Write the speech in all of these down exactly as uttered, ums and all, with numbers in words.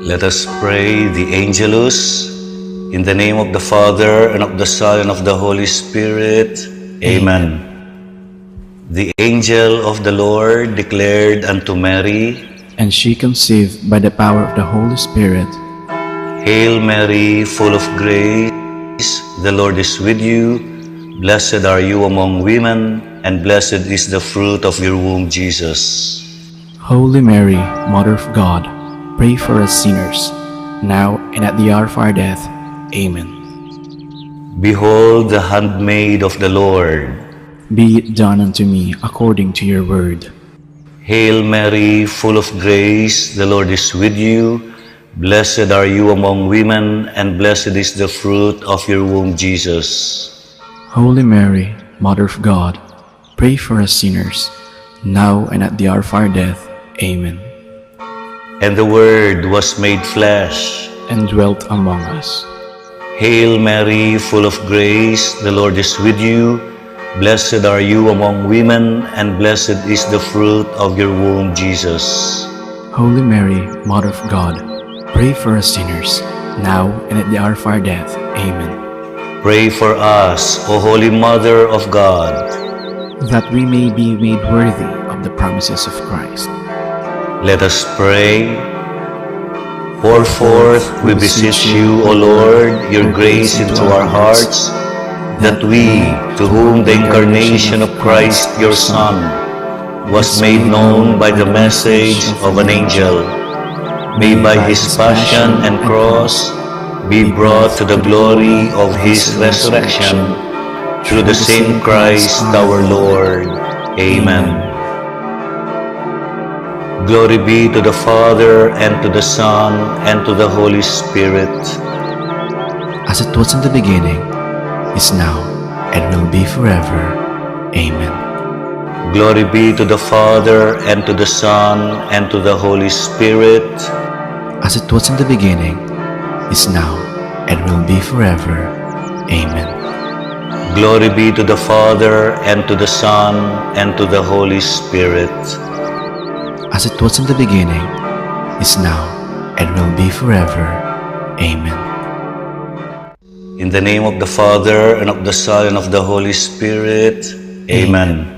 Let us pray the Angelus. In the name of the Father, and of the Son, and of the Holy Spirit. Amen. The angel of the Lord declared unto Mary, and she conceived by the power of the Holy Spirit. Hail Mary, full of grace, the Lord is with you. Blessed are you among women, and blessed is the fruit of your womb, Jesus. Holy Mary, Mother of God, pray for us sinners, now and at the hour of our death. Amen. Behold the handmaid of the Lord. Be it done unto me according to your word. Hail Mary, full of grace, the Lord is with you. Blessed are you among women, and blessed is the fruit of your womb, Jesus. Holy Mary, Mother of God, pray for us sinners, now and at the hour of our death. Amen. And the Word was made flesh and dwelt among us. Hail Mary, full of grace, the Lord is with you. Blessed are you among women, and blessed is the fruit of your womb, Jesus. Holy Mary, Mother of God, pray for us sinners, now and at the hour of our death. Amen. Pray for us, O Holy Mother of God, that we may be made worthy of the promises of Christ. Let us pray. Pour forth, we beseech you, O Lord, your grace into our hearts, that we, to whom the incarnation of Christ, your Son, was made known by the message of an angel, may by his passion and cross be brought to the glory of his resurrection, through the same Christ our Lord. Amen. Glory be to the Father, and to the Son, and to the Holy Spirit. As it was in the beginning, is now, and will be forever. Amen. Glory be to the Father, and to the Son, and to the Holy Spirit. As it was in the beginning, is now, and will be forever. Amen. Glory be to the Father, and to the Son, and to the Holy Spirit. As it was in the beginning, is now, and will be forever. Amen. In the name of the Father, and of the Son, and of the Holy Spirit. Amen.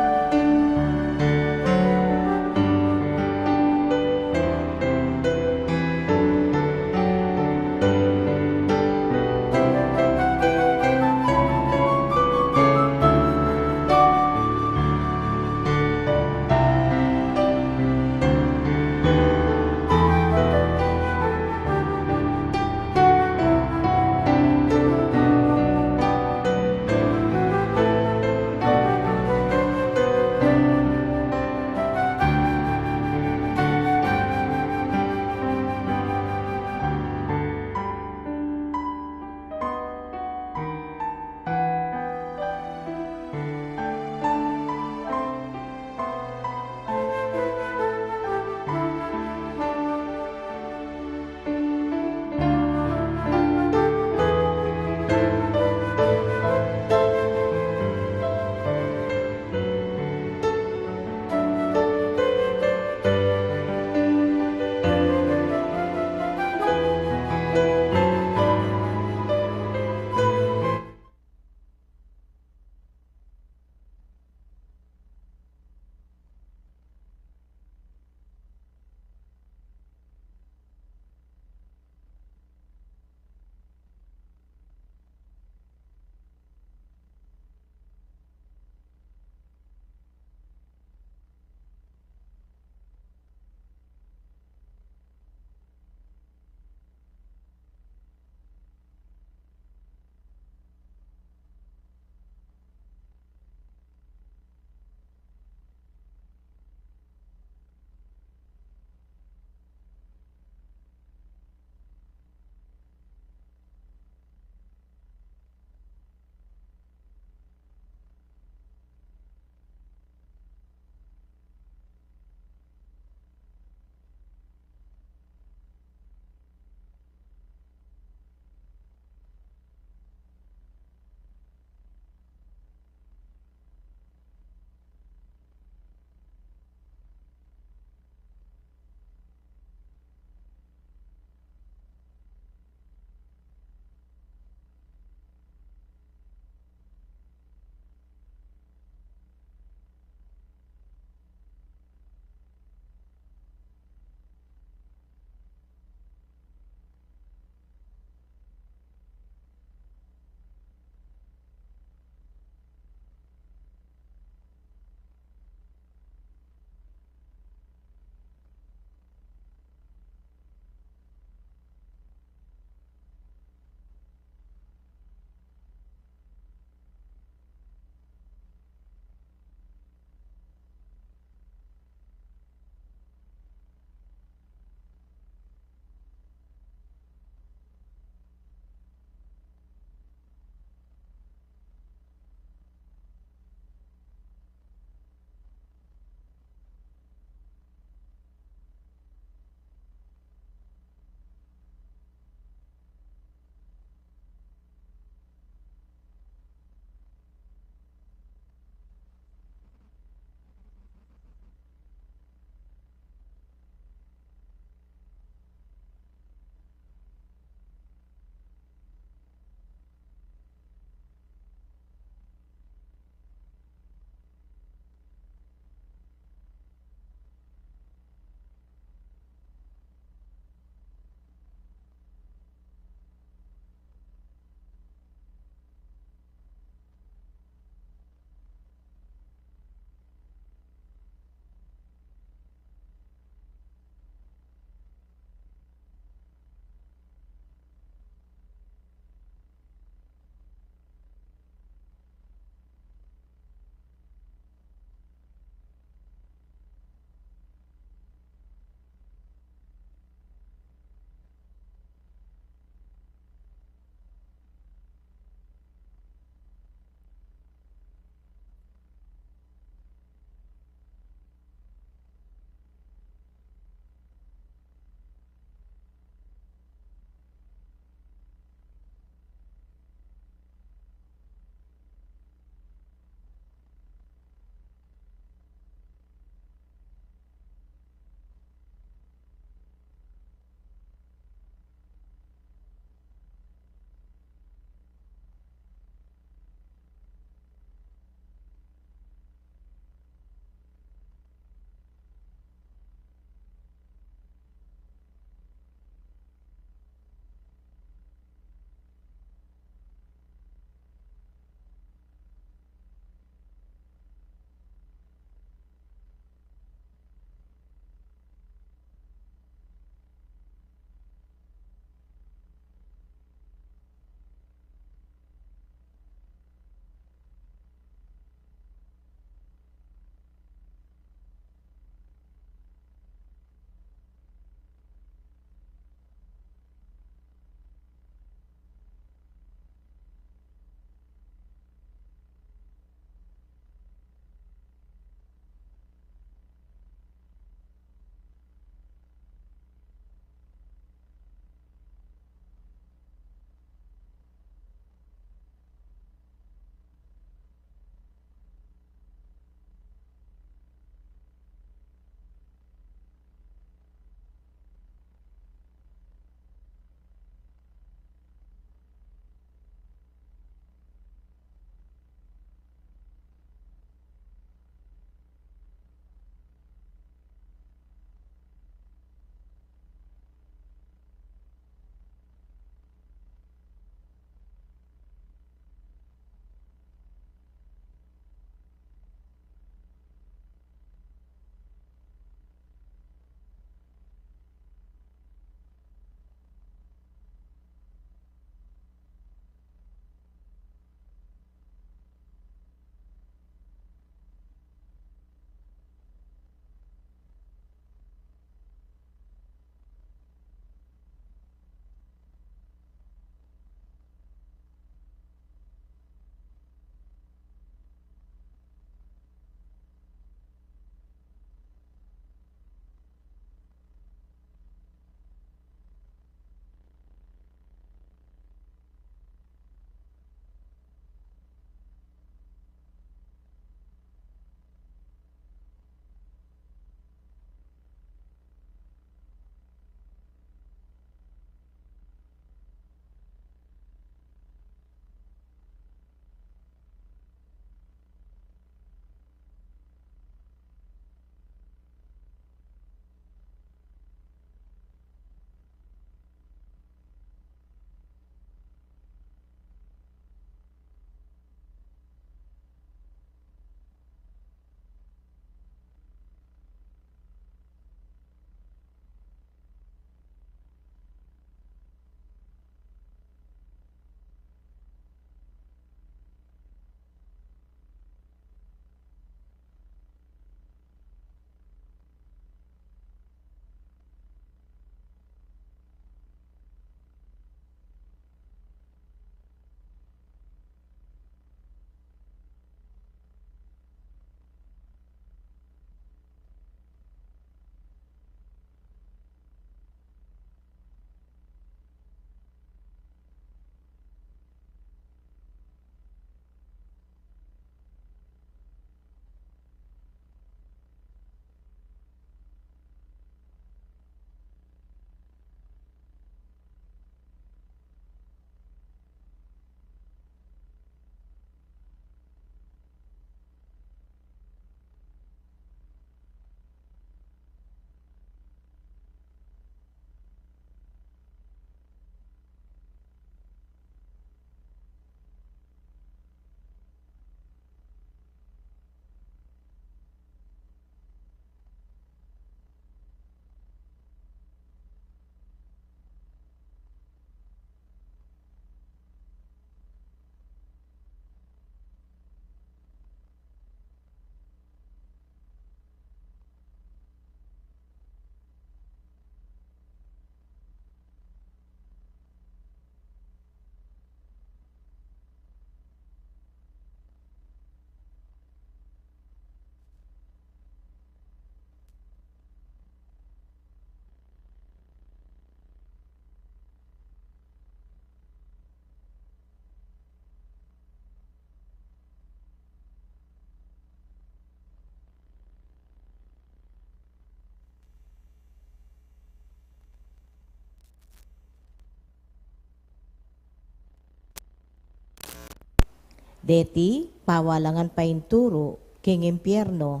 Deti pawalangan pa ing turu king impiernu.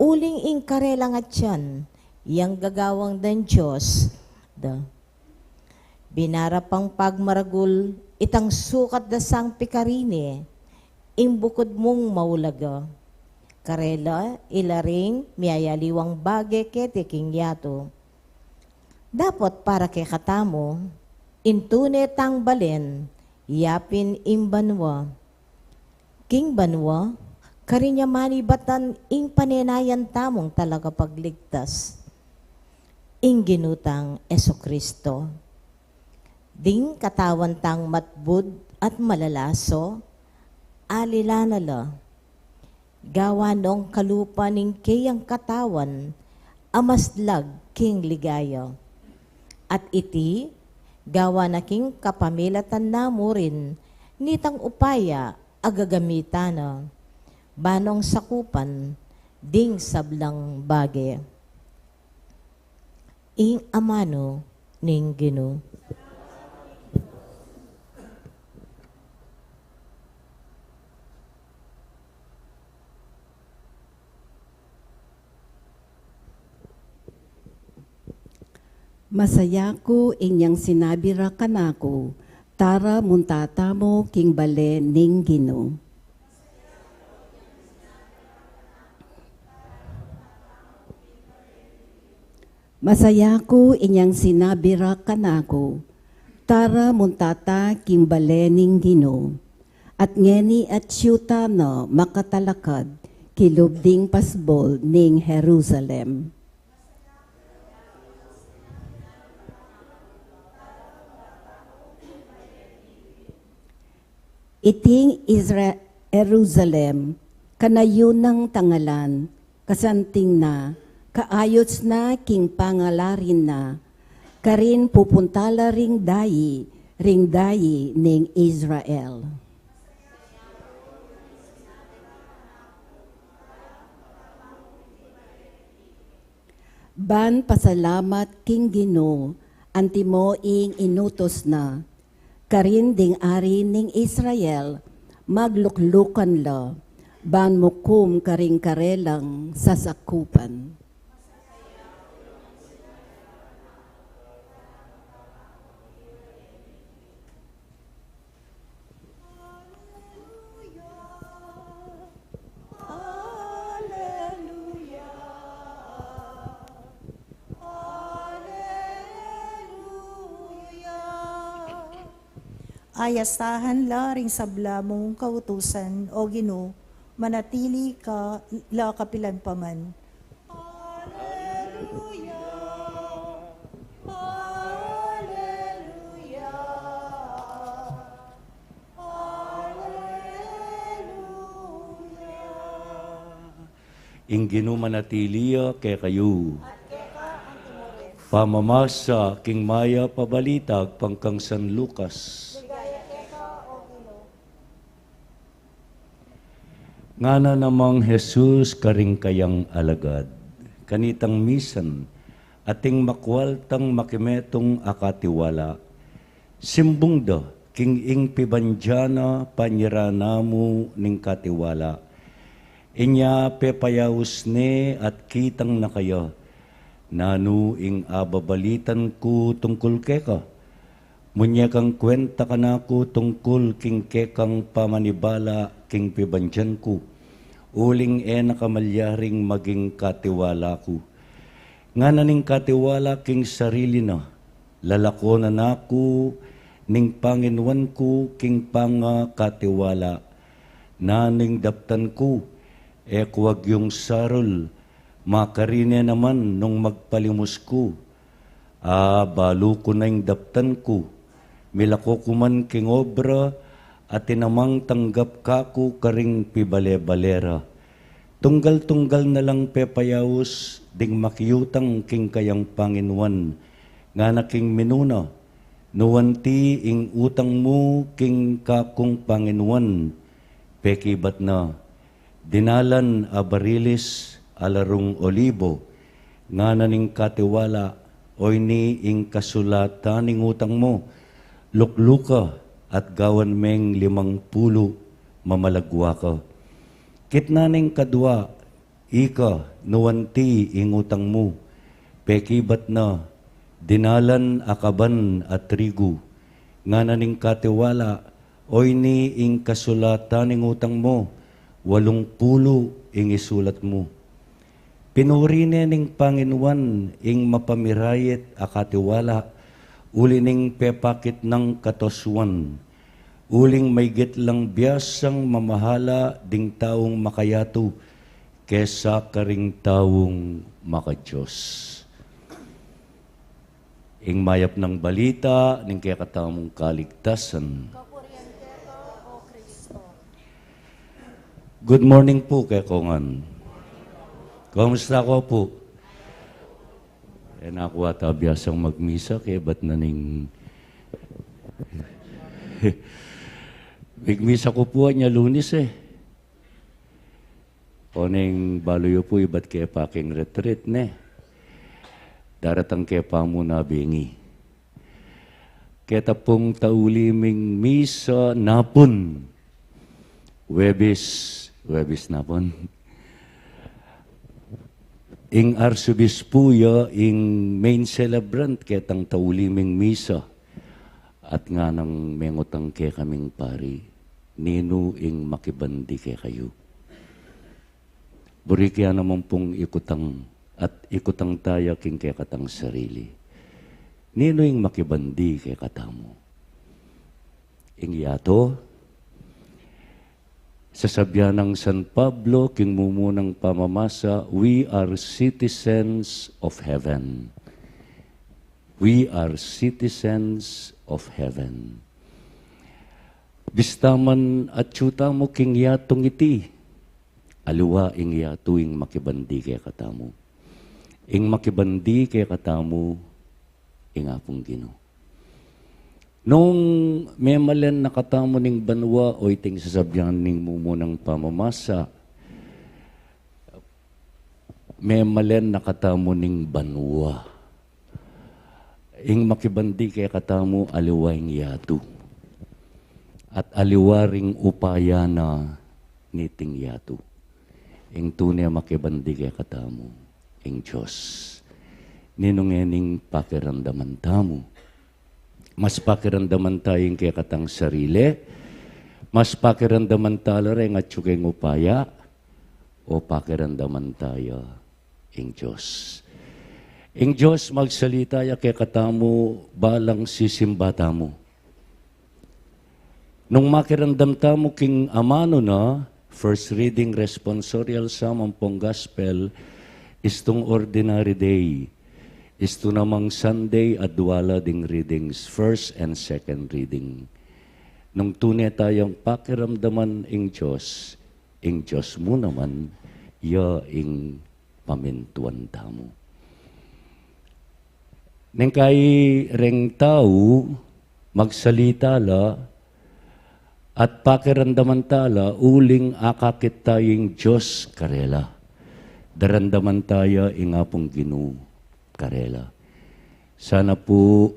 Uling ing karelang atian, yang gagawang dang Dios da. Binara pang pagmaragul itang sukat da sang pikarine, ing bukud mung maulaga. Karela ila ring miyayaliwang bage keti king yatu. Dapot para kekatamu, ing tune tang balen, yapin ing banua. King banua, karin ya manibatan ing panenayan tamung talakapagligtas, ing Ginu tang Jesucristo. Ding katawan tang matbud at malalaso, alilan na la. Gawa nong kalupa ning keyang katawan a maslag king ligaya. At iti, gawa na king kapamilatan na mu rin nitang upaya a gagamitan na, ban nong sakupan ding sablang bage. Ing amanu ning Ginu. Masaya ku inyang sinabi ra kanaku, "Tara, munta tamu king bale ning Ginu." Masaya ku inyang sinabi ra kanaku, "Tara, munta ta king bale ning Ginu." At ngeni atyu tana makatalakad kilub ding pasbul ning Jerusalem. Iting Isra-, Jerusalem, kanayunang tangalan, kasanting na, kaayus na king pangalarin na, karin pupunta la ring dayi, ring dayi ning Israel. Ban pasalamat king Ginu, antimo ing inutus na, karin ding ari ning Israel, magluklukan la, ban mukum karing karelang sasakupan. Aleluya. Aleluya. Ayasahan la ring sabla mung kautusan, O Ginu, manatili ka la kapilan pa man. Aleluya. Aleluya. Aleluya. Ing Ginu manatili ya kekayu. At keka antimurin. Pamamasa king mayap a balita agpang kang San Lucas. Ligaya keka, O Ginu. Ngana namang Jesus karing kayang alagad, kanitang misan ating makwaltang makimetung a katiwala, simbung da king ing pibandian na panyira na mu ning katiwala. Inya pepayaus ne at kitang na kaya, nanu ing ababalitan ku tungkul keka? Munye kang kwenta kanaku tungkul king kekang pamanibala king pibandian ku, uling e na ka malyaring maging katiwala ku. Ngana ning katiwala king sarili na, lalakonan na ku ning panginuan ku king pangakatiwala. Nanu ing daptan ku? E ku agyung sarul, makarine naman nung magpalimus ku. A, balu ku na ing daptan ku, milako ku man king obra, atin namang tanggap kaku karing pibale-bale ra. Tunggal-tunggal na lang pepayaus ding makiutang king kayang panginuan, ngana king minuna, nu anti ing utang mu king kakung panginuan? Pekibat na, dinalan a barilis a larung olibo. Ngana ning katiwala, oyni ing kasulatan ning utang mu, lukluka at gawan meng limang pulu mamalagwa ka. Kitna ning kadwa, ika, nu anti ing utang mu, pekibat na, dinalan a kaban a trigu, ngana ning katiwala, oyni ing kasulatan ning utang mu, walung pulu ing isulat mu. Pinuri ne ning Panginoan ing mapamirayit a katiwala, uli ning pepakit nang katosuan, uling maigit lang biasang mamahala ding taung makayatu kesa karing taung makadios. Ing mayap nang balita ning kekatamung kaligtasan. Kapurian keka, O Kristo. Good morning pu kekongan. Kumusta ko pu? E na ku ata biasang magmisa, kebat na ning migmisa ku pu anya Lunes e. Oneng balu yu pu ibat ke pa king retreat, ne? Daratang ke pa mu na bengi. Keta pung tauli ming misa napun. Webis, Webis napun. Ing Arsobispu ya ing main celebrant ketang tauli ming misa. At nganang mengutang kekaming pari, ninu ing makibandi kekayu? Buri ke naman pung ikutang at ikutang taya king kekatang sarili. Ninu ing makibandi kekatamu? Ing yatu? Sasabian nang San Pablo king mumunang pamamasa, "We are citizens of heaven." We are citizens of heaven. Bista man atyu tamu king yatung iti, aliwa ing yatu ing makibandi kekatamu. Ing makibandi kekatamu, ing Apung Ginu. Nung memalen na katamu ning banua, o iting sasabian ning mumunang pamamasa, memalen na katamu ning banua. Ing makibandi kekatamu aliwa ing yatu. At aliwa ring upaya na niting yatu. Ing tune makibandi kekatamu, ing Dios. Ninu ngening pakiramdaman tamu? Mas pakiramdaman taya ing kekatang sarili, mas pakiramdaman tala reng atyu keng upaya, o pakiramdaman taya ing Dios. Ing Dios magsalita ya kekatamu balang sisimba tamu. Nung makiramdam tamu king amanu na, first reading, responsorial psalm, ampong gospel, istung ordinary day, istu namang Sunday, adua la ding readings, first and second reading. Nung tune tayang pakiramdaman ing Dios, ing Dios mu naman, ya ing pamintuan tamu. Neng kai reng tau, magsalita la, at pakiramdaman tala, uling akakit taya ing Dios karela. Daramdaman taya ing Apung Ginu karela. Sana pu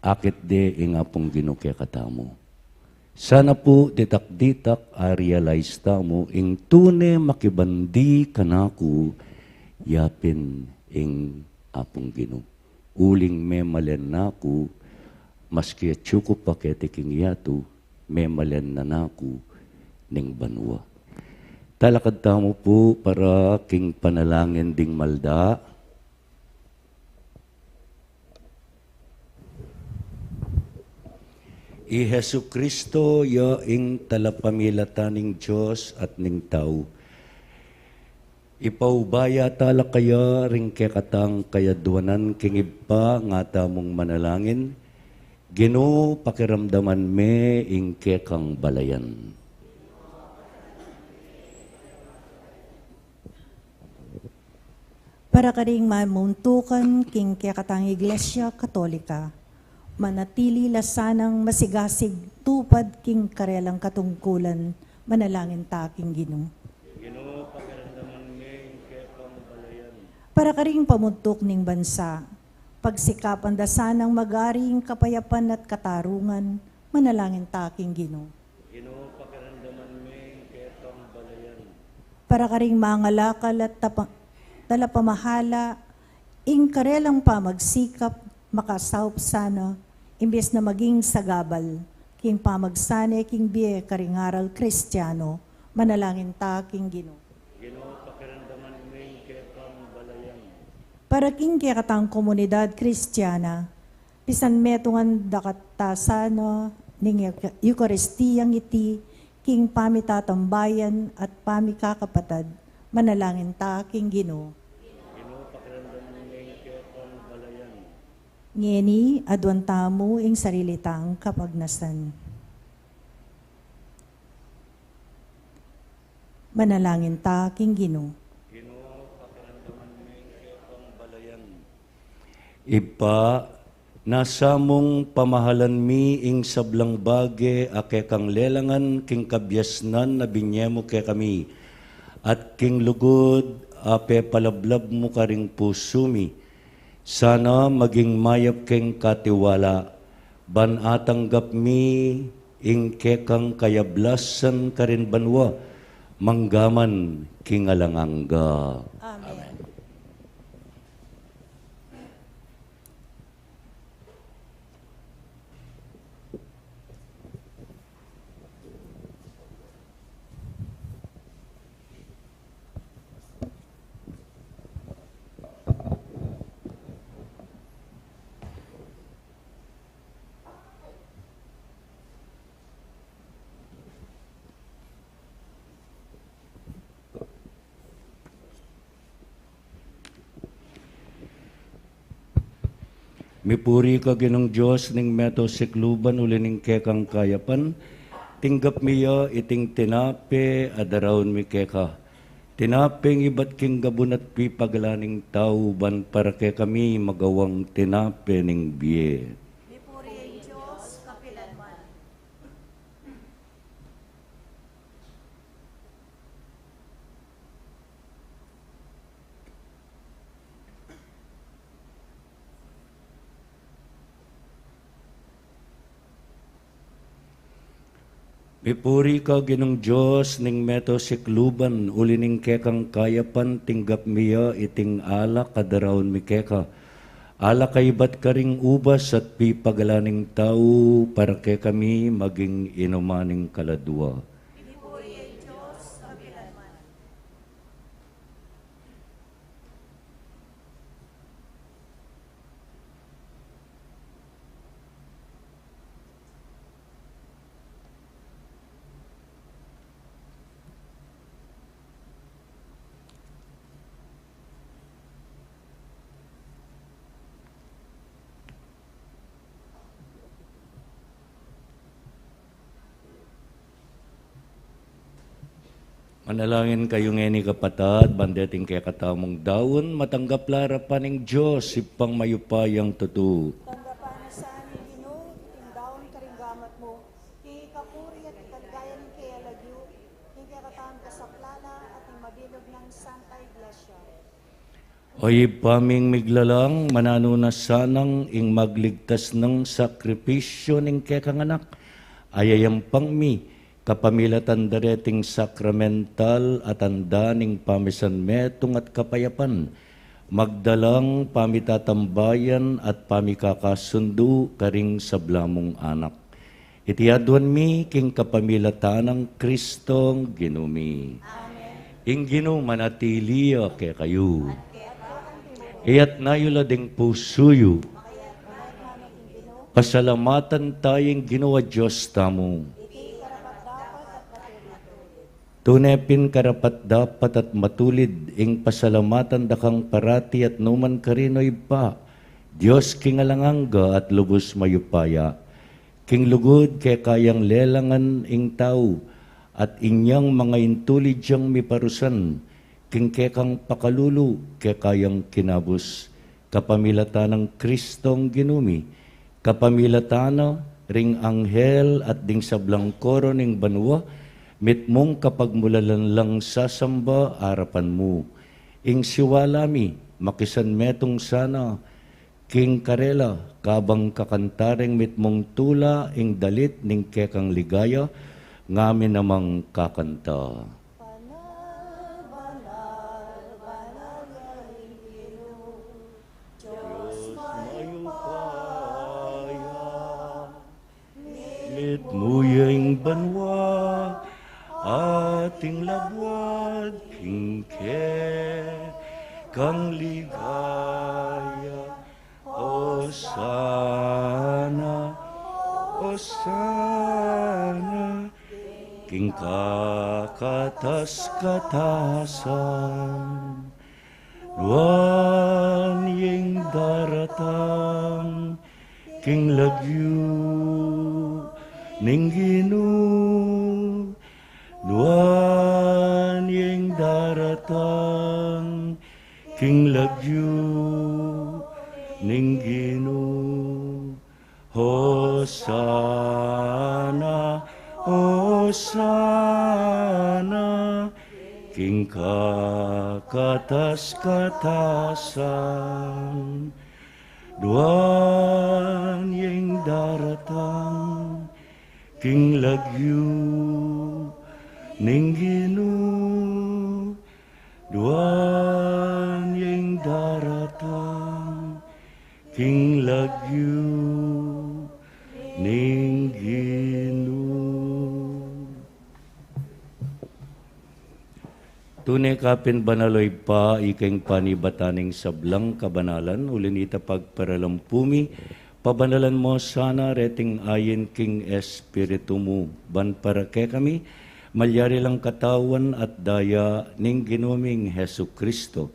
akit de ing Apung Ginu kekatamu. Sana pu ditak-ditak a-realize tamu ing tune makibandi kanaku, yapin ing Apung Ginu. Uling memalen na ku, maski atyu ku pa keti king yatu, memalen na naku ning banua. Talakad tamu pu para king panalangin ding malda. I Jesucristo ya ing talapamilatan ning Dios at ning tau. Ipaubaya tala kaya ring kekatang kayadwanan king Ibpa, nga tamung manalangin. Ginu, pakiramdaman me ing kekang balayan. Para karing mamuntukan king kekatang Iglesia Katolika, manatili la sanang masigasig tupad king karelang katungkulan, manalangin ta king Ginu. Ginu, pakiramdaman me ing kekang balayan. Para karing pamuntuk ning bansa, pagsikapan da sanang magari ing kapayapan at katarungan, manalangin ta king Ginu. Ginu, pakiramdaman Para karing mangalakal at tapa-, talapamahala, ing karelang pamagsikap, makasaup sana, imbes na maging sagabal, king pamagsane king bie karing aral Kristiano, manalangin ta king Ginu. Ginu, pakiramdaman mu ing kekang balayan. Para king kekatang komunidad Kristiana, pisanmetungan da kata sana ning Euka-, Eukaristiyang iti, king pamitatambayan at pamikakapatad, manalangin ta king Ginu. Ginu, pakiramdaman mu ing kekang balayan. Ngeni, aduan tamu ing sarili tang kapagnasan. Manalangin ta king Ginu. Ginu, pakiramdaman mu ing kekang balayan. Ibpa, nasa mung pamahalan mi ing sablang bage a kekang lelangan king kabiasnan a binie mu kekami, at king lugud a pepalablab mu karing pusu mi. Sana maging mayap keng katiwala, ban atanggap mi ing kekang kayablasan karin banua, manggaman king alang angga. Amen. Amen. Mipuri ka, Ginung Dios ning meto sikluban, uli ning kekang kayapan, tinggap mi ya iting tinape a daraun mi keka. Tinapeng ibat king gabun at pipagalan ning tau, ban para kekami magawang tinape ning bie. Mipuri ing Dios kapilan man. Mipuri ka, Ginung Dios ning meto sikluban, uli ning kekang kayapan tinggap mi ya iting alak a daraun mi keka. Alak a ibat karing ubas at pipagalan ning tau, para kekami maging inuman ning kaladua. Mipuri ing Dios kapilan man. Manalangin kayu ngeni, kapatad, ban deting kekatamung daun, matanggap la arapan ning Dios, Ibpang mayupayang tutu. Tanggapan na sa ning Ginu iting daun karing gamat mu, king ikapuri at ikaligayan ning kayalagyu, king kekatamung kasaplalan at ning mabilug nang Santa Iglesia. O Ibpa ming miglalang, mananu na sanang ing magligtas nang sakripisyu ning kekang Anak, a yayampang mi, kapamilatan da reting sakramental a tanda ning pamisanmetung at kapayapan, magdalang pamitatambayan at pamikakasundu karing sabla mung anak. Iti aduan mi king kapamilatan nang Kristong Ginu mi. Amen. Ing Ginu manatili ya kekayu. Iyatas yu la ding pusu yu. Pasalamatan taya ing Ginu a Dios tamu. Tune pin karapat-dapat at matulid ing pasalamatan da kang parati at nukarin man, Ibpa, Dios king alang angga at lubus mayupaya. King lugud keka yang lelangan ing tau, at inyang manga intulid yang miparusan, king kekang pakalulu, keka yang kinabus, kapamilatan nang Kristong Ginu mi, kapamilatan na ring anghel at ding sablang koro ning banua, mitmung kapagmulalan lang sasamba arapan mu. Ing siwala mi, makisanmetung sana king karela, kabang kakanta ring mitmung tula ing dalit ning kekang ligaya, ngamin namang kakanta. Banal, Mu ya ing banua at ing labuad king kekang ligaya. Osana, Osana, king kakatas-katasan. Nuan ya ing daratang king lagyu ning Ginu, nuan ya ing daratang king lagyu ning Ginu. Hosana, Hosana, king kakatas-katasan. Nuan ya ing daratang king lagyu ning Ginu, nuan ya ing daratang king lagyu ning Ginu. Tune ka pin banal, o Ibpa, ika ing panibatan ning sablang kabanalan, uli na nita pagparalampu mi, pabanalan mu sana reting ayin king Espiritu mu, ban para kekami, malyari lang katawan at daya ning Ginu ming Jesucristo.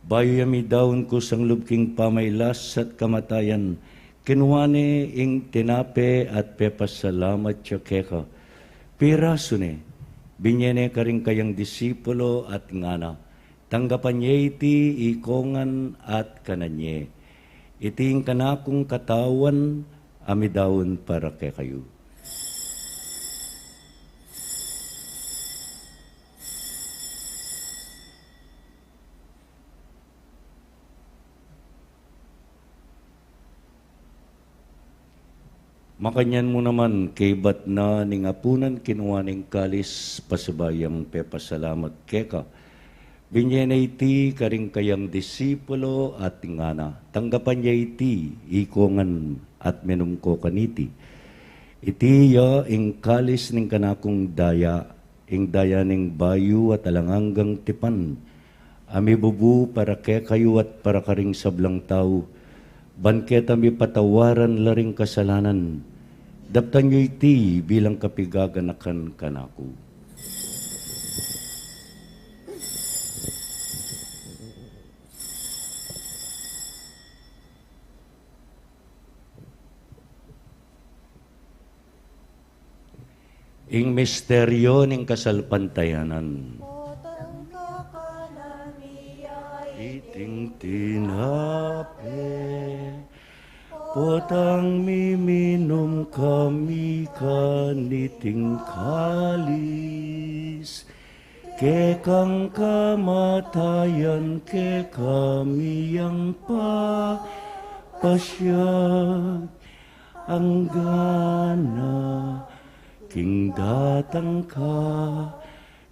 Bayu ya midaun kusang lub king pamailas at kamatayan, kinua ne ing tinape at pepasalamat ya keka. Pirasu ne, binye ne karing kayang disipulo at ngana, tanggapan ye iti ikongan at kanan ye. Iti ing kanakung katawan a midaun para kekayu. Makanyan mu naman, kaybat na ning apunan, kinua ne ing kalis, pasibayu yang pepasalamat keka. Binye ne iti karing kayang disipulo at ngana, tanggapan ye iti ikongan at minum ko kaniti. Iti ya ing kalis ning kanakung daya, ing daya ning bayu at alang anggang tipan, a mibubu para kekayu at para karing sablang tau, ban keta mipatawaran la ring kasalanan. Daptan yu iti bilang kapigaganakan kanaku. Ing misteryo ning kasalpantayanan. Potang kakanan mi ya iting tinape, potang miminum kami kaniting kalis, kekang kamatayan kekami yang papasiag, anggana king datang ka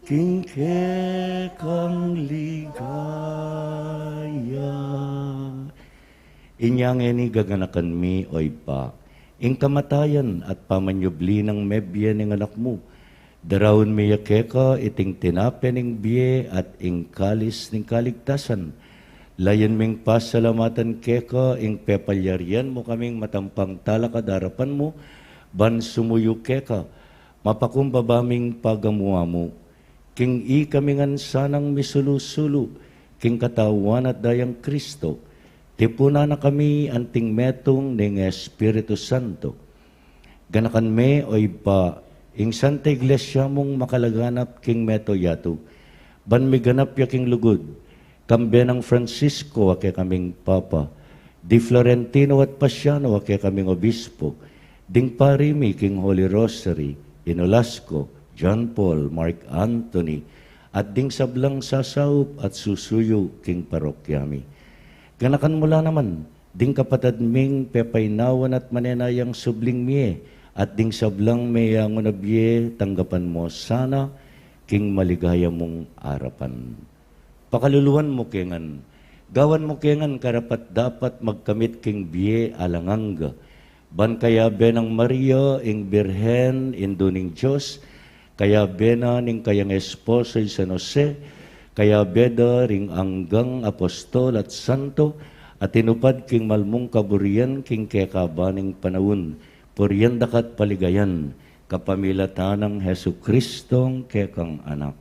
king kekang ligaya. Inya ngeni gaganakan mi, o Ibpa, ing kamatayan at pamanyubli nang mebie ning Anak mu. Daraun mi ya keka iting tinape ning bie at ing kalis ning kaligtasan. Layun ming pasalamatan keka ing pepalyarian mu kaming matampang talakad arapan mu, ban sumuyu keka, mapakumbaba ming pagamu-amu, king ikami ngan sanang misulu-sulu king katawan at dayang Kristo, tipunan na kami anting metung ning Espiritu Santo. Ganakan me, o Ibpa, ing Santa Iglesia mung makalaganap king meto yatu, ban miganap ya king lugud, kambe nang Francisco a kekaming Papa, di Florentino at Pasiano a kekaming Obispo, ding pari mi king Holy Rosary, i Nolasco, John Paul, Mark Anthony, at ding sablang sasaup at susuyu king parokya mi. Ganakan mu la naman ding kapatad ming pepainawan at manenayang subling mie, at ding sablang meyangu na bie, tanggapan mu sana king maligaya mung arapan. Pakaluluan mu ke ngan, gawan mu ke ngan karapat-dapat magkamit king bie alang angga, Ban kayabe nang Maria, ing Birhen, Indu ning Dios, kayabe na ning kayang esposo i San Jose, kayabe da ring anggang apostol at santo, a tinupad king malmung kaburian king kekaban ning panaun, purian da ka at paligayan, kapamilatan nang Jesucristong kekang Anak.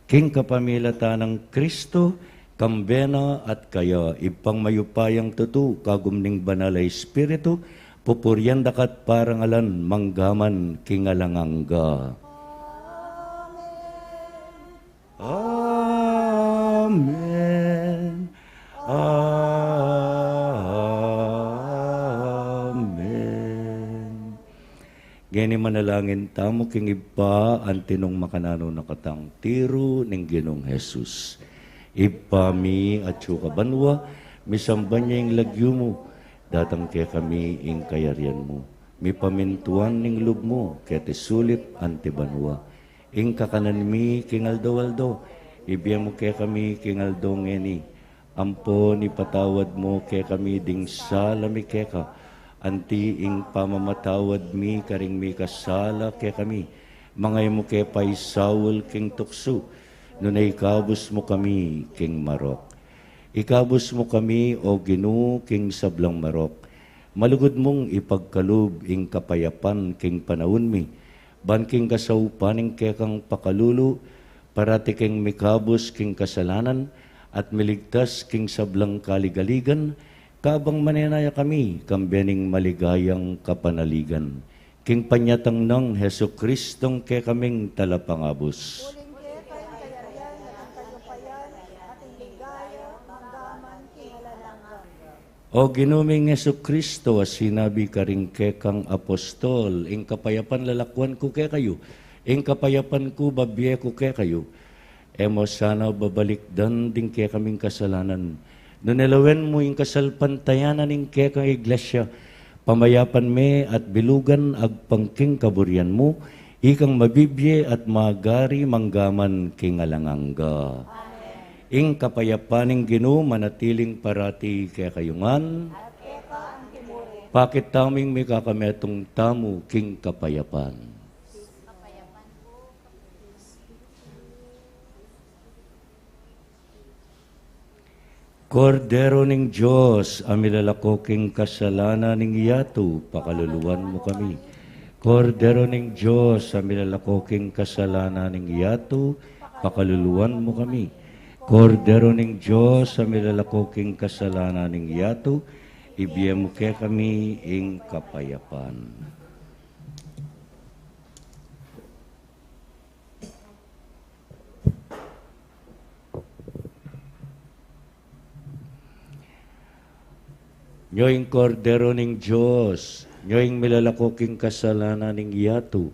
King kapamilatan nang Kristo, kambe na at kaya, Ibpang mayupayang tutu, kagum ning Banal a Espiritu, pupurian da ka at parangalan, mangga man king alang angga. Amen. Amen. Ngeni manalangin tamu king Ibpa, anti nung makananu na katang tiru ning Ginung Jesus. Ibpa mi, atsu ka banua, misamban ya ing lagyu mu, datang kekami ing kayarian mu, mipamintuan ing lub mu, keti sulip anti banua. Ing kakanan mi king aldo-aldo, ibie mu kekami king aldo ngeni. Ampon ipatawad mu kekami ding sala mi keka, anti ing pamamatawad mi karing mikasala kekami. Manga e mu ke paisaul king tuksu, nune ikabus mu kami king marok. Ikabus mu kami, O Ginu, king sablang marok. Malugud mung ipagkalub ing kapayapan king panaun mi, ban king kasaupan ning kekang pakalulu, parati keng mikabus king kasalanan, at miligtas king sablang kaligaligan, kabang manenaya kami, kambe ning maligayang kapanaligan. King panyatang nang Jesucristong kekaming talapangabus. Uling keka ing kayarian, at ing kayupayan, at ing ligaya, mangga man king alang angga. O Ginu ming Jesucristo, a sinabi karing kekang apostol, ing kapayapan lalakwan ku kekayu, ing kapayapan ku babie ku kekayu. E mu sana babalikdan ding kekaming kasalanan, nune lawen mu ing kasalpantayanan ning kekang Iglesia, pamayapan me at bilugan agpang king kaburian mu, ikang mabibie at magari mangga man king alang angga. Amen. Ing kapayapan ning Ginu manatiling parati kekayu ngan. Pakit tamung mikakametung tamu king kapayapan. Kordero ning Dios, a milalako king kasalanan ning yatu, pakaluluan mu kami. Kordero ning Dios, a milalako king kasalanan ning yatu, pakaluluan mu kami. Kordero ning Dios, a milalako king kasalanan ning yatu, ibie mu kekami ing kapayapan. Nyo ing Kordero ning Dios, nyo ing milalako king kasalanan ning yatu.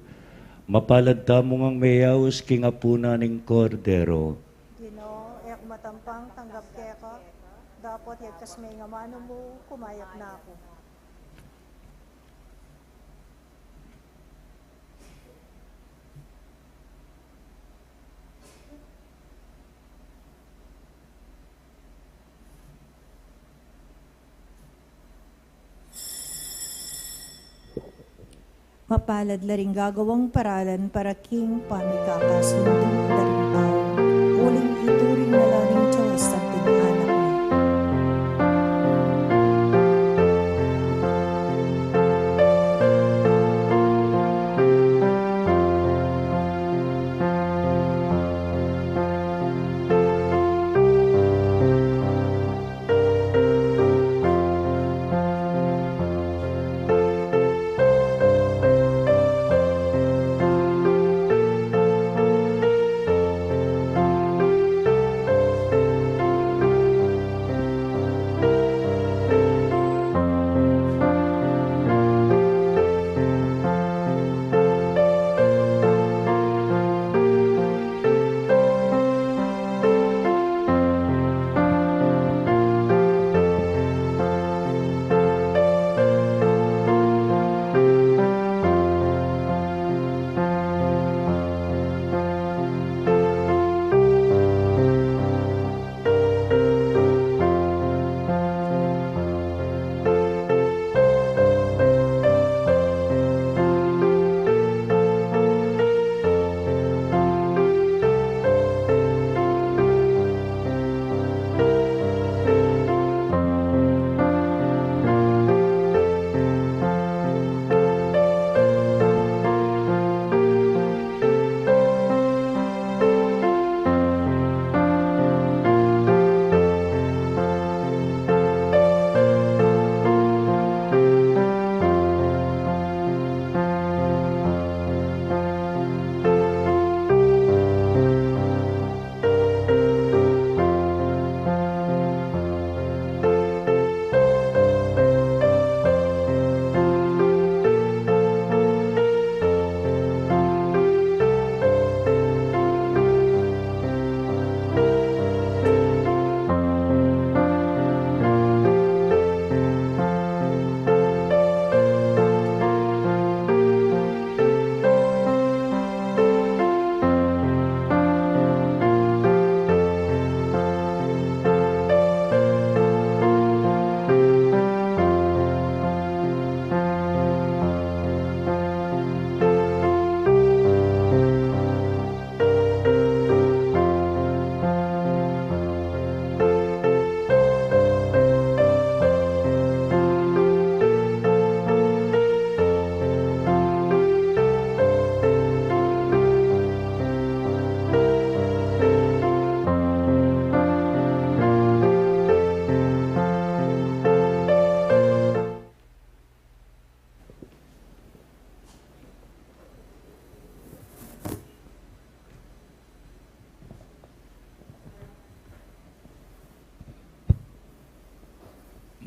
Mapalad tamu ngang meyaus king apunan ning Kordero. Ginu, e ku matampang tanggap keka, dapot yagkas me ing amanu mu, kumayap na ku. Mapalad la ring gagawang paralan para king pamikakasundu da ring tau, uling ituring na la ning Dios anting anak na.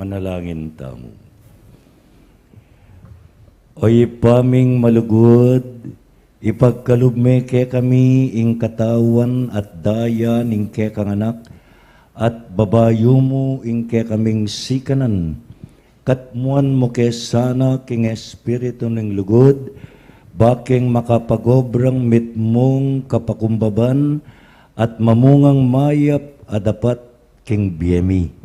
Manalangin tamu. O Ibpa ming malugud, ipagkalub me kekami ing katawan at daya ning kekang Anak, at babayu mu ing kekaming sikanan, katmuan mu ke sana king Espiritu ning lugud, bakeng makapagobrang mitmung kapakumbaban at mamungang mayap a dapat king bie mi.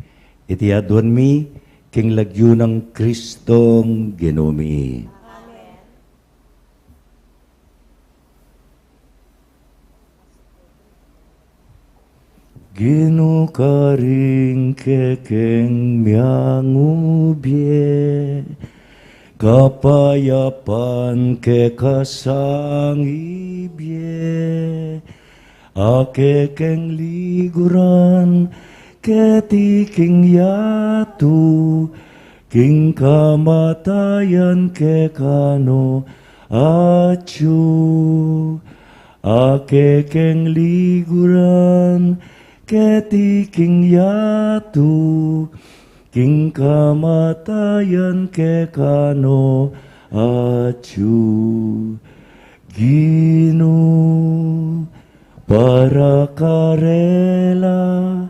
Iti aduan mi king lagyu nang Kristong Ginu mi. Amen. Ginu, karing kekeng miangubie, kapayapan keka sang ibie, a kekeng liguran keti king yatu, king kamatayan keka no atyu. A kekeng liguran keti king yatu, king kamatayan keka no atyu. Ginu, para karela,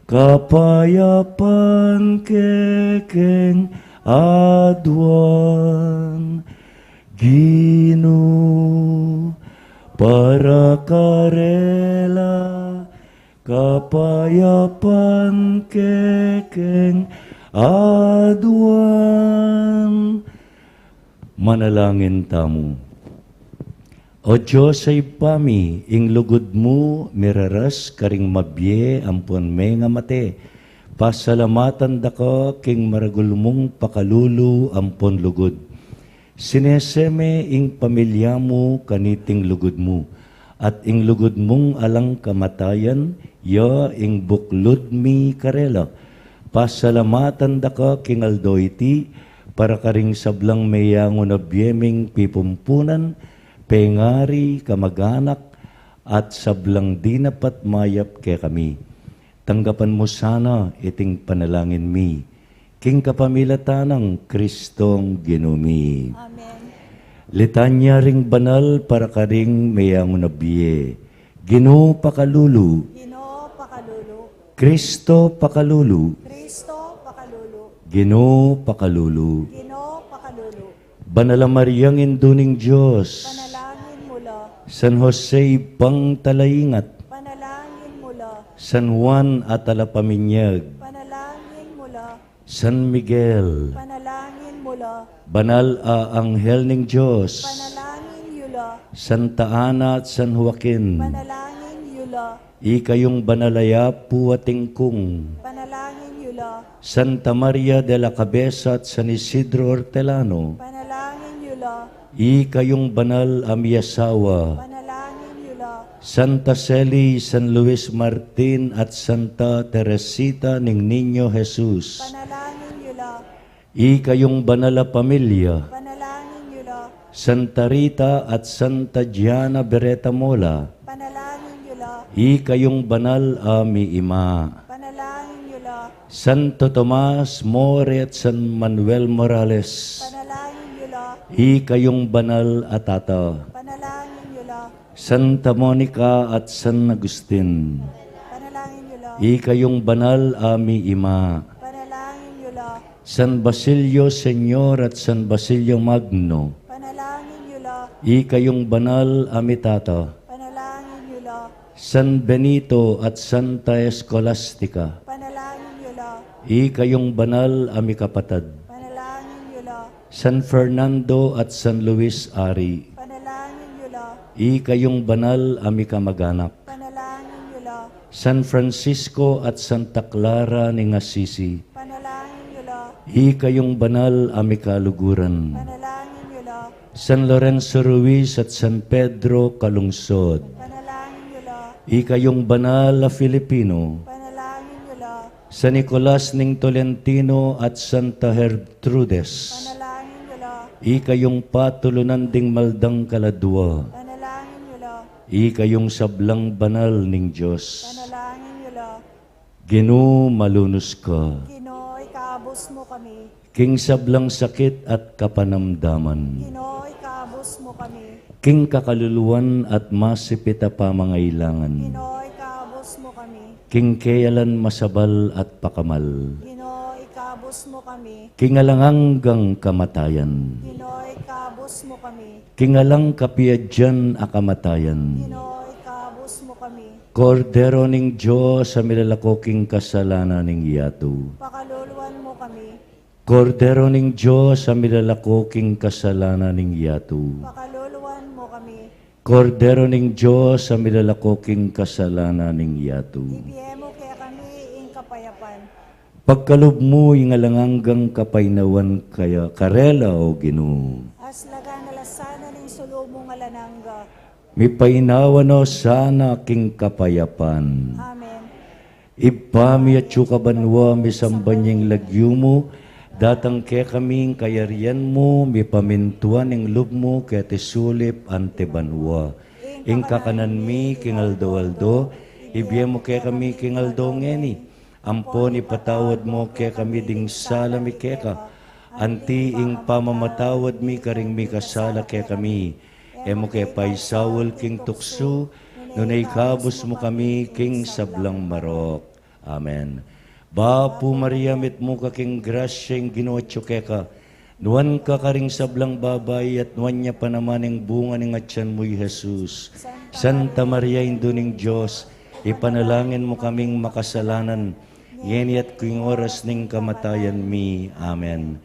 kapayapan kekeng aduan. Ginu, para karela, kapayapan kekeng aduan. Manalangin tamu. O Dios a Ibpa mi, ing lugud mu miraras karing mabie ampon mengamate. Pasalamatan da ka king maragul mung pakalulu ampon lugud. Sinese me ing pamilya mu kaniting lugud mu, at ing lugud mung alang kamatayan, ya ing buklud mi karela. Pasalamatan da ka king aldo iti, para karing sablang meyangu na bie ming pipumpunan, pengari, kamaganak, at sablang dinapat mayap kekami. Tanggapan mu sana iting panalangin mi, king kapamilatan nang Kristong Ginu mi. Amen. Litanya ring banal para karing meyangu na bie. Ginu, pakalulu. Ginu, pakalulu. Kristo, pakalulu. Kristo, pakalulu. Ginu, pakalulu. Ginu, pakalulu. Banal a Mariang Indu ning Dios. Panalangin mu la. San Jose, Ibpang talaingat. Panalangin mu la. San Juan a talapaminyag. Panalangin mu la. San Miguel. Panalangin mu la. Banal a anghel ning Dios. Panalangin yu la. Santa Ana at San Joaquin. Panalangin yu la. Ikayung banal a yapu at ingkung. Panalangin yu la. Santa Maria de la Cabeza at San Isidro Hortelano. Panalangin yu la. Ikayung banal a miyasawa. Panalangin yu la. Santa Celi, San Luis Martin, at Santa Teresita ning Niño Jesus. Panalangin yu la. Ikayung banal a pamilya. Panalangin yu la. Santa Rita at Santa Gianna Beretta Mola. Panalangin yu la. Ikayung banal a miima. Panalangin yu la. Santo Tomas More at San Manuel Morales. Panalangin yu la. Ikayung banal a tata. Panalangin yu la. Santa Monica at San Agustin. Panalangin yu la. Ikayung banal a miima. Panalangin yu la. San Basilio Señor at San Basilio Magno. Panalangin yu la. Ikayung banal a mitata. Panalangin yu la. San Benito at Santa Escolastica. Panalangin yu la. Ikayung banal a mikapatad. Panalangin yu la. San Fernando at San Luis Ari. Panalangin yu la. Ikayung banal a mikamaganak. Panalangin yu la. San Francisco at Santa Clara ning Assisi. Panalangin yu la. Ikayung banal a mikaluguran. Panalangin yu la. San Lorenzo Ruiz at San Pedro Calungsod. Panalangin yu la. Ikayung banal a Filipino. Panalangin yu la. San Nicolas ning Tolentino at Santa Gertrudes. Panalangin yu la. Ikayung patulunan ding maldang kaladua. Panalangin yu la. Ikayung sablang banal ning Dios. Panalangin yu la. Ginu, malunus ka. Ginu, ikabut Ikabus mu kami. King sablang sakit at kapanamdaman. Ginu, ikabus mu kami. King kakaluluan at masipit a pamangailangan. Ginu, ikabus mu kami. King keyalan masabal at pakamal. Ginu, ikabus mu kami. King alang anggang kamatayan. Ginu, ikabus mu kami. King alang kapiadyan a kamatayan. Ginu, ikabus mu kami. Kordero ning Dios a milalako king kasalanan ning yatu. Pakaluluan mu kami. Kordero ning Dios a milalako king kasalanan ning yatu. Pakaluluan mu kami. Kordero ning Dios a milalako king kasalanan ning yatu. Ibie mu kekami ing kapayapan. Pagkalub mu ing alang anggang kapaynawan kaya karela, O Ginu. Aslagan na la sana ning sulu mung alang angga. Mipaynawa no sana king kapayapan. Amen. Ibpa mi, atsu ka banua, misamban ya ing lagyu mu, datang kekami ing kayarian mu, mipamintuan ing lub mu keti sulip anti banua. Ing kakanan mi king aldo-aldo, ibie mu kekami king aldo ngeni. Ampon ipatawad mu kekami ding sala mi keka, anti ing pamamatawad mi karing mikasala kekami. E mu ke paisaul king tuksu, nune ikabus mu kami king sablang marok. Amen. Bapu Maria, mitmu ka king grasya, ing Ginu atsu keka. Nuan ka karing sablang babai, at nuan ya pa naman ing bunga ning atian mu, i Jesus. Santa Maria, Indu ning Dios, ipanalangin mu kaming makasalanan, ngeni at king oras ning kamatayan mi. Amen.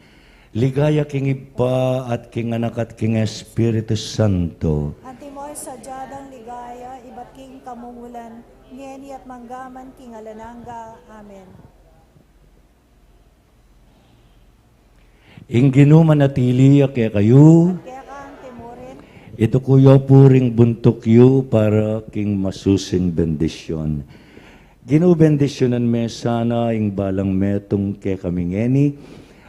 Ligaya king Ibpa, at king Anak, at king Espiritu Santo. Antimo ing sadya dang ligaya, ibat king kamumulan, ngeni at mangga man king alang angga. Amen. Ing Ginu manatili ya kekayu. At keka mu rin. Ituku yu pu ring buntuk yu para king masusing bendisyon. Ginu, bendisyunan me sana ing balang metung kekami ngeni,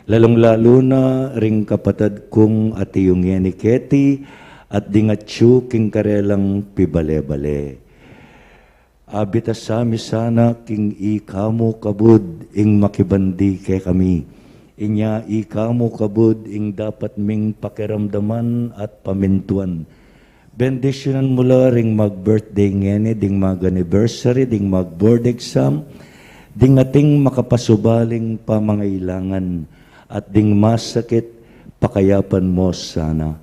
lalung-lalu na ring kapatad kung atiu ngeni keti, at ding atsu king karelang pibale-bale. Abita sa mi sana king ika mu kabud ing makibandi kekami. Inya ika mu kabud ing dapat ming pakiramdaman at pamintuan. Bendisyunan mu la ring mag-birthday ngeni, ding mag-anniversary, ding mag-board exam, ding ating makapasubaling pamangailangan, at ding masakit, pakayapan mu sana.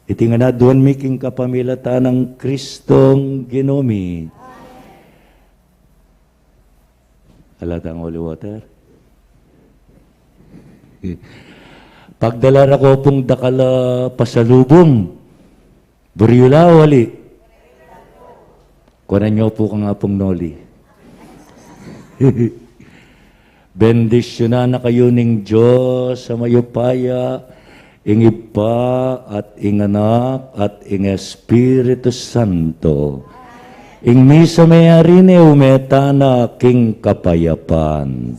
Iti ngan aduan mi king kapamilatan nang Kristong Ginu mi. Ala tang holy water. Pagdala ra ko pung dakal a pasalubung. Buri yu la o ali? Kuanan yu pu kang Apung Noli. Bendisyunan na kayu ning Dios a mayupaya, ing Ibpa at ing Anak at ing Espiritu Santo. Ing misa meyari ne, ume tana king kapayapan.